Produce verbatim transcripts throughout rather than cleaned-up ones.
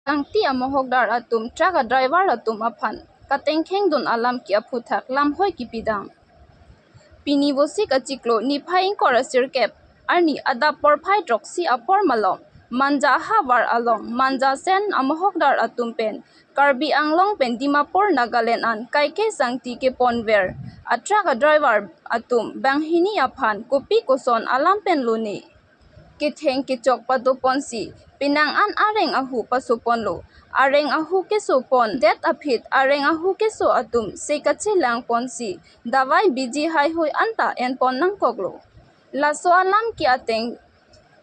Sangti amohokdar atum truck a-driver atum aphan katengkhengdun alam ke aphuthak lamhoi kipidam. Pini Vosik achiklo niphai ingkoi ra sirkep arni adap porphai throksi apor malom Manja ahavar along Manja Sen amohokdar atum pen Karbi Anglong pen Dimapur Nagaland an kaike sangti keponver a-truck a-driver atum banghini aphan kopi koson alam pen lone ketheng kechok padoponsi penang an areng ahu pasoponlo. Areng ahu kesopondet aphi areng ahu keso atum se kachelangponsi davai biji haihui anta enpon nangkoklo. Laso alam ke ateng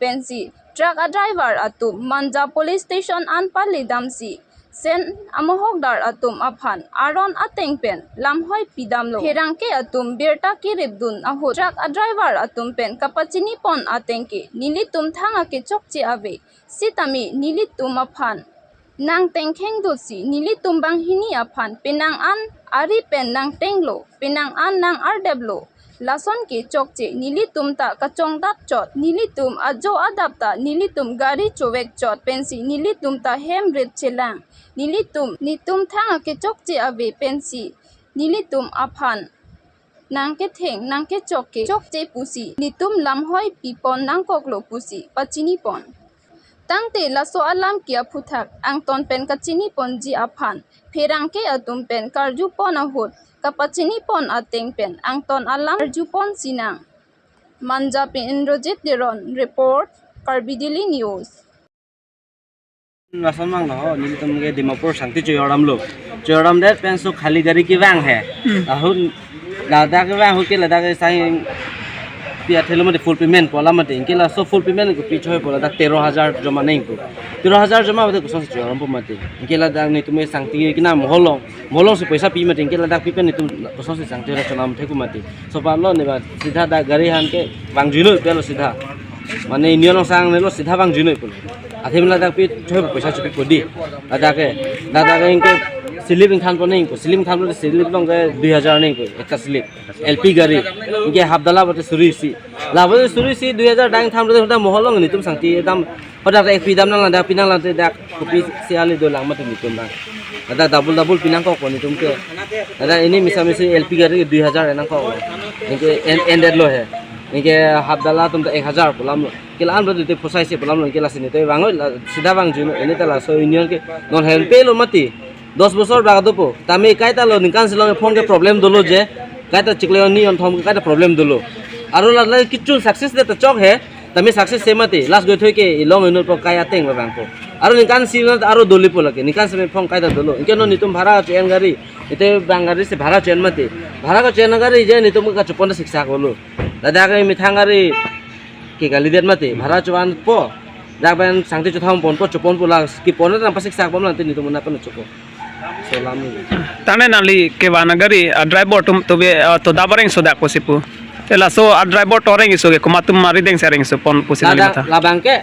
pensi truck a-driver atum Manja Police Station an palidamsi Sen amohokdar atum aphan aron ateng pen lamhoi pidamlo. Pherangke atum birta kiripdun ahut truck a-driver atum pen kapachinipon ateng ke nelitum thang akechokche ave sitame nelitum aphan nangtengkhengdunsi nelitum banghini aphan penang an ari pen nangtenglo, penang an nang-ardeplo. Lason kechokche nelitum ta kachongdap chot, nelitum ajo adap ta nelitum gari chovek chot pensi nelitum ta hem rit chelang. Nelitum, netum thang akechokche ave pensi nelitum aphan nangketheng nangkechok kechokche pusi netum lamhoi pipon nangkoklo pusi pachinipon. Tangte laso alam ke aphuthak angton pen kachiniponji aphan pherangke atum pen karjupon ahut kapachinipon ateng pen angton alam karjupon sinang. Manja pen Indrajit Teron report, Karbi Daily News. Lason vanglo, nelitum ke Dimapur sangti choyordamlo. Choyordamdet pen so khali gari kevang he. Hmm. Ahut ladak kevang ahut ke ladak ke sai pi athelo mate full payment pu alam mate. Anke laso full payment ke pi choi pu ladak tero hajar joma nangpo. Tero hajar joma mate kosonsi choyordampo mate. Anke ladak netum sangti ke na moholong. Moholongsi poisa pi mate. Anke ladak pi pen netum kosonsi sangti ra chonam theku mate. Laso apotlo ne ba sidha dak gari han ke vangjuilo pelo sidha. Mane union angsong nelo sidha vangjuilo pulo. Athema ladak pi choi poisa chopipo dei. Ladak ke, ladak ke anke slip ingthanpo nangpo. Slip ingthanpo, slip along ke dui hajar nangpo, ekta slip. L P gari. Anke hap dala mate suri isi. La mate suri isi dui hajar dang ingthan mate hoda moholong netum sangti dam. Hoda ek pi dam nanglang, dak pi nanglang te dak kopisi ali dolang mate netum bang. Ladak double double pi nangkokpo netum ke. Ladak ini misa misi L P gari dui hajar nangkok. Anke en-, endetlo he. Anke hap dala atum ta ek hajar pu alamlo. Ke la-an bro te posaisi pu alamlo, ke lasi nete vangoi la sidha vangjuilo, ini ta laso union ke non help lo mati. Dos bosor bak dopo. Tame kaita lo ningkan silong phone ke problem dolo je. Kaita chiklo ni on thom kaita problem dolo. Aro la la kichun success det ta chok he. Tame success se mati. Last go thoi ke ilong inut po kai ateng lo bangpo. Aro ningkan silong aro dolipo lake. Ningkan se phone kaita dolo. Anke non netum bhara cho-en gari. Ite bang gari si bhara cho-en mati. Bhara ko cho-en gari je netum kachopon siksa kolo. Ladak ke methang gari ke kalidet mate, bhara chovan po. Dak pen sangti chotham ponpo, choponpo la, kepon nang pasiksak pom lang te netum na pen chopo. So alam ni. Tangte nangli kevang gari a-driver atum to be, ah, to dabareng sodak pusi pu. Te laso a-driver to areng iso ke komat atum arideng si areng sopon pusi nangli Ladak matha. Labang ke,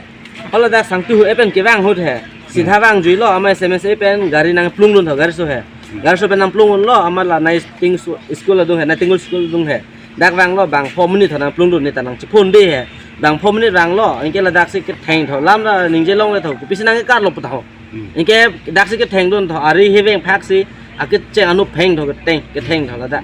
hala dak sangti hu epen kevang ahut he. Sidha vangjuilo, ama S M S A pen gari nangplungdun tho gari so he. Gari so pen nangplungdunlo, ama la nai ting su-, school adung he, nai tingul school adung he. Dak vanglo bang four minute nangplungdun, neta nangchephun dei he. Bang four minute vanglo, anke ladak si ketheng tho, alam la ningje longle tho, kopisi nangkarlo pu tho. Hmm. Anke dak si kethengdun tho, ari heveng phak si, akecheng anu pheng tho ketheng, ketheng tho ladak.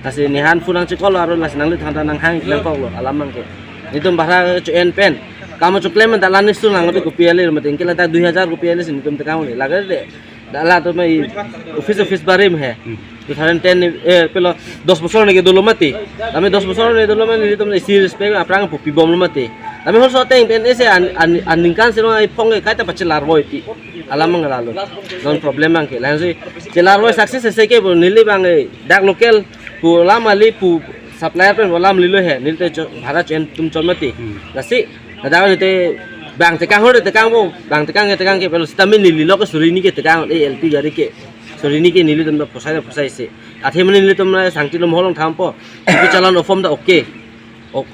Lasi ne han phone nangchekoklo aro lasi nangli thangta nanghang nangkoklo, alam nangke. Netum bhara cho-en pen. Kam choklem pen ta la nesun lang kopi ale mate, anke ladak dui hajar kopi ale si netum tekang le. Lake de. Dak latum mai office office barim he. Hmm. Two thousand ten ni, eh, pelo dos bosor ni ke dolo mati. Tame dos bosor ni dolo mati, netum isi respect aphrang pu pibomlo mati. Tame hol so ateng pen ese an, an, an ningkan silong ai phone ke kaita pachelarvoi ti. Alam mang lalo. Non problem mang ke. Lahensi chelarvoi success ese ke bo neli bang, eh, dak local pu alam ali pu supplier pen alam lilo he. Neli te cho-, bhara cho-en atum chon mati. Hmm. Lasi ladak nete bang tekang hor tekang bo, bang tekang tekang ke pelo sitame neli lo ke suri ni ke tekang, eh, L P gari ke. Suri ni ke nelitum ta posai ta posai se. Athema nelitum na sangti lo moholong thampo. Tapi challan ofom ta okay. Ok,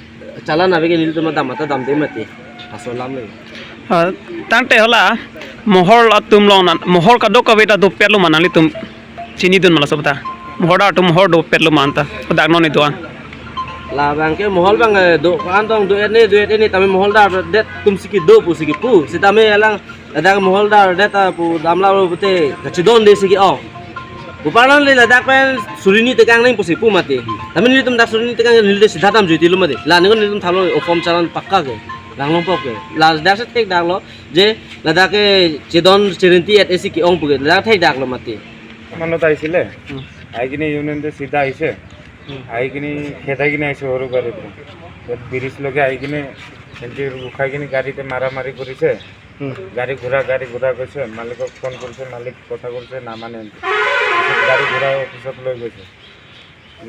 challan ave ke nelitum ta dam ta damde mati. Laso alam le. Ah, tangte hala mohol atum along nan, mohol kadokave ta dopetlo ma nanglitum chinidun ma laso aphuthak. Mohol atum mohol dopetlo ma anta. Dak non iduan. Labang ke mohol bang, eh, do-an tong do-et ne, do-et ne, tame mohol dak det atum si kedo pu si kepu. Sitame alang Ladak Moholdar det ta pu damlo pute kachedondesi ke-ong. Pu parlon le ladak pen suri hini tekang nang pusi pu mati. Tame nelitum dak suri hini tekang neli sida damjuitilo mati. La ningko nelitum thalo o form challan pakka ke. Langlong pok ke. Ladak si thekdaklo je ladak ke chedon cherinti et esi ke-ong pu ke. Ladak thekdaklo mati. Manot aisile. Hmm. Ahi kini union te sida aise. Hmm. Ahi kini kheta kini aise horu gari te. Te bridge loge ahi kini, enti rukhai kini gari te maramari korise. Hmm. Gari ghura, gari ghura koise, malikok phone korise, malik kotha korise, namane. Gari ghura office ot loi koise.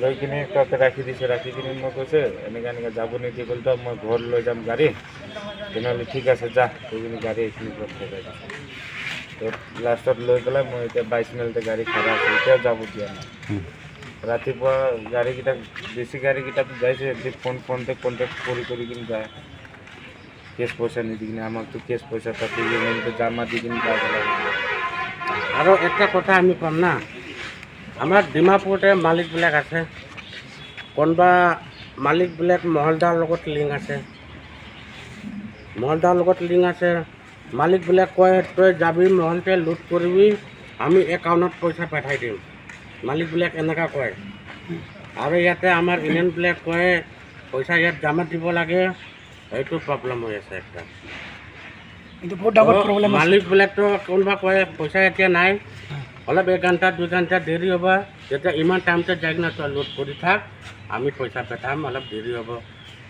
Loi kini ta rakhi dise, rakhi kini moi koise, "Eneka eneka jabo nidi," kole to, "Moi ghor loi jam gari." Tenehole, "Thik ase, ja," koi kini gari ekini block korai dise. To last ot loi pelai moi ete bais mil te gari khara ase, etiya jabo dia nai. Hmm. Ratipua gari kita, besi gari kita jaise, di phone, phone te contact kori kori kini jai. Cash poisa nidi kini, amak tu cash poisa ta tu union te jama di kini jai pelai. Aro ekta kotha ami kom na. Amar Dimapur te malik bilak ase. Konba malik bilak Moholdar logot link ase. Moholdar logot link ase. Malik bilak koi, "Tui jabi Mohol te loot koribi, ami account ot poisa pathai dim." Malik bilak eneka koi. Aro yate amar union bilak koi, "Poisa yat jama dibo lage," Eitu problem hoi ase ekta. Etu bahut dangor problem ase. Malik bilak to konba koi poisa etiya nai. Olop ek ghanta, dui ghanta deri hobo. Jete iman time te jai kena to load kori thak. Ami poisa petham, olop deri hobo.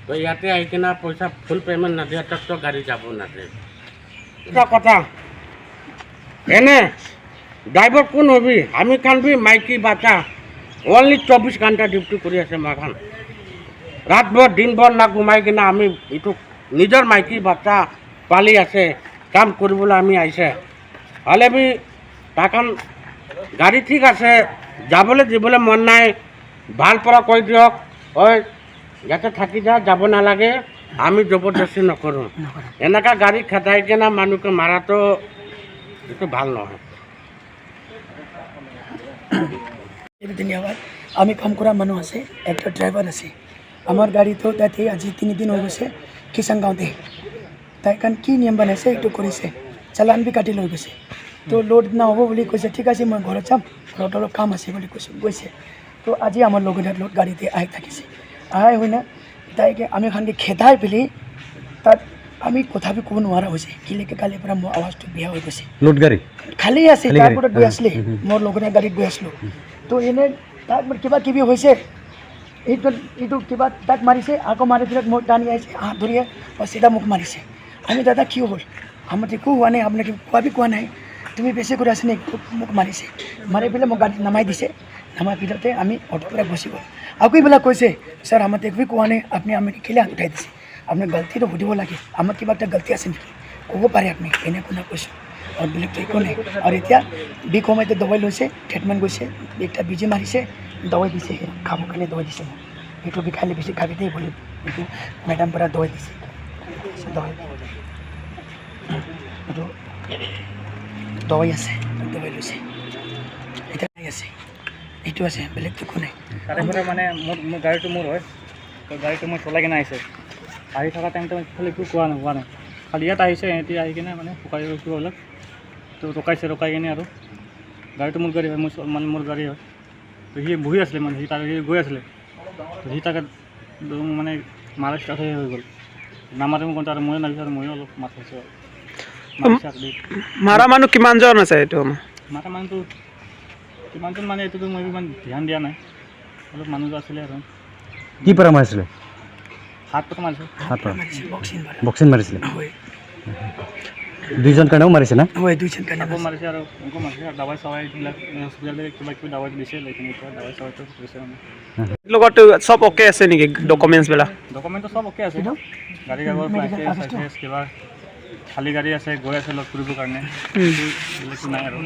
To yate ahi kena poisa full payment nadiya tak to gari jabo nade. Ekta kotha. Ene, driver kun hobi? Ami khan bhi maiki bacha, only chobis ghanta duty kori ase moi khan. Rat bhor, din bhor na ghumai kena ami etu nijor maiki bacha pali ase, kam koribole ami aise. Hole bhi ta khan gari thik ase, jabole dibole mon nai, bhal para koi diok, oi, yate thaki ja, jabo nalage, ami jobordosti nokoru. Nokoru. Eneka gari khadai kena manu ke mara to, etu bhal nohoi. ধন্যবাদ। আমি কাম কৰা মানুহ আছে, একটা ড্ৰাইভাৰ আছে। আমাৰ গাড়ীটো তাতে আজি তিনিদিন হৈ গৈছে, কিষাণ গাঁৱতে। তাই কাৰণ কি নিয়ম বনাইছে, এইটো কৰিছে, চালান বি কাটি লৈ গৈছে। তো লোড নহ'ব বুলি কৈছে, ঠিক আছে, মই ঘৰত যাম, ঘৰত অলপ কাম আছে বুলি কৈছে, গৈছে। তো আজি আমাৰ লগৰীয়া লোড গাড়ীতে আহি থাকিছে, আহাই হয় না, তাইকে আমি খানকে খেদাই পেলি তাত আমি কথা বি ক'ব নোৱাৰা হৈছে। কিলেকে কালিৰ পৰা মোৰ আৱাজটো বেয়া হৈ গৈছে। লোড গাড়ী? খালী আছে, খালী তাৰ গাড়ী? পৰা গৈ হা। আছিলে, হুম, হুম। মোৰ লগৰীয়া গাড়ীত গৈ আছিলো। হুম। তো এনে তাত মোৰ কিবা কিবি হৈছে, এইটো, এইটো কিবা তাক মাৰিছে, আকৌ মাৰি পেলাই মই টানি আহিছে, হাত ধৰিয়ে, মই চিধা মোক মাৰিছে। আমি, "দাদা, কি হ'ল?" "আমাৰতো একো হোৱা নাই, আপোনাক খোৱা বি খোৱা নাই, তুমি বেছি কৰি আছে নেকি?" মোক মাৰিছে। মাৰি পেলাই মোক গাড়ীত নমাই দিছে, নমাই পেলাওঁতে আমি অটো পৰা গুচি গ'ল। আকৌ এইবিলাক কৈছে, "ছাৰ, আমাৰতো একো খোৱা নাই, আপুনি আমাক কেলে হাত উঠাই দিছে? আপোনাৰ গলতিটো সুধিব লাগে, আমাৰ কিবা এটা গলতি আছে নেকি, ক'ব পাৰে আপুনি, এনে কোনে কৈছে?" আৰু বেলেগতো একো নাই। আৰু এতিয়া বিষ কমাইতে দবাই লৈছে, ট্ৰিটমেণ্ট গৈছে, একটা বেজী মাৰিছে, দবাই দিছে, খাবৰ কাৰণে দবাই দিছে মোক। এইটো বিষালে বেছি খাবি দেই বুলি এইটো মেডাম পৰা দবাই দিছে। দবাই, এইটো দবাই আছে, দবাই লৈছে। এতিয়া নাই আছে, এইটো আছে, বেলেগতো একো নাই। তাৰে পৰা মানে মোৰ, মোৰ গাড়ীটো মোৰ হয়, তো গাড়ীটো মই চলাই কিনে আহিছে। আহি থকা টাইমতে মই ইফালে একো কোৱা নাই, হোৱা নাই। খালি ইয়াত আহিছে, এতিয়া আহি কিনে মানে শুকাই কিবা অলপ তো ৰখাইছে, ৰখাই কিনে আৰু গাড়ীটো মোৰ গাড়ী হয়, মোৰ চ-, মানে মোৰ গাড়ী হয়। তো সি বহি আছিলে, মানে সি তাৰ, সি গৈ আছিলে। তো সি তাকে একদম মানে মাৰা ষ্টাৰ্ট হৈ, হৈ গ'ল। নামাৰে মোক কওঁতে আৰু ময়ো নামিছোঁ আৰু ময়ো অলপ মাৰিছোঁ আৰু। মাৰিছে আৰু দেই। মাৰা মানুহ কিমানজন আছে এইটো? মাৰা মানুহটো কিমানজন মানে এইটোতো মই ইমান ধ্যান দিয়া নাই। অলপ মানুহ আছিলে আৰু। কি পৰা মাৰিছিলে? হাত পৰা মাৰিছে। হাত পৰা? মাৰিছে, বক্সিং মাৰা। বক্সিং মাৰিছিলে? হয়। দুইজন কাৰণেও মাৰিছে না? হয়, দুইজন কাৰণে আকৌ মাৰিছে। মাৰিছে আৰু মোকো মাৰিছে আৰু দাৱাই চাৱাই এইবিলাক, এ, হস্পিটেলতে কিবা কিবি দাৱাই দিছে, লেকিন এতিয়া দাৱাই চাৱাইটো কৰিছে মানে। লগতো চব অ'কে আছে নেকি ডকুমেণ্টছ বিলাক? ডকুমেণ্টটো চব অ'কে আছে। কিন্তু গাড়ী কাগজ, মেডিকেল লাইচেন্স, কাগজটো? লাইচেন্স, কিবা খালী গাড়ী আছে, গৈ আছে লোড কৰিবৰ কাৰণে। উম। এইটো, এইবিলাকতো নাই আৰু।